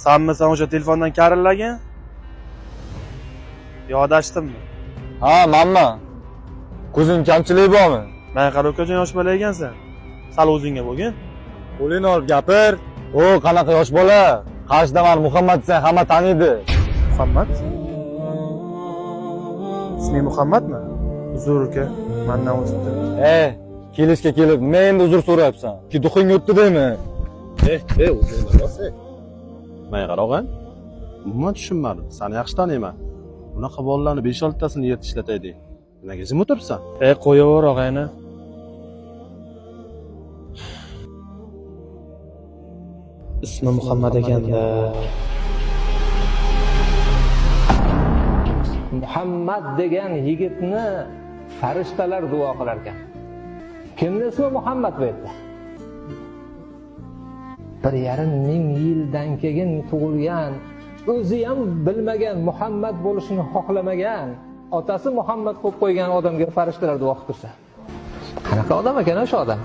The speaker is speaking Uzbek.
Sanmisan o'sha telefondan karillagan? Yo adashdimmi? Ha, manman. Ko'zing kamchiligi bormi? Menga qara ukajon, yosh bola ekansan. Sal o'zingga bo'lgin. Qo'lingni olib gapir. O, qanaqa yosh bola? Qarshida mani Muhammad desang hamma taniydi. Muhammad? Isming Muhammadmi? Uzr uka, mendan o'tibdi. Kelishga kelib nima endi uzr so'rayapsan? Ki duxing o'tdi deymi? O'zingni bos. Menga qara og'ay. Umuman tushunmadim. Seni yaxshi taniyman. Bunaqa bolalarni 5-6 tasini yer tishlataydi. Nimaga jim o'tiribsan? Qo'yaver og'ayni. Ismi Muhammad ekanda. Muhammad degan yigitni farishtalar duo qilar ekan. Kimni ismi Muhammad bu yerda? 1,5 ming yildan keyin tug'ilgan, o'zi ham bilmagan, Muhammad bo'lishini xohlamagan, otasi Muhammad qo'yib qo'ygan odamga farishtalar duo qilib tursa. Qanaqa odam ekan o'sha odam?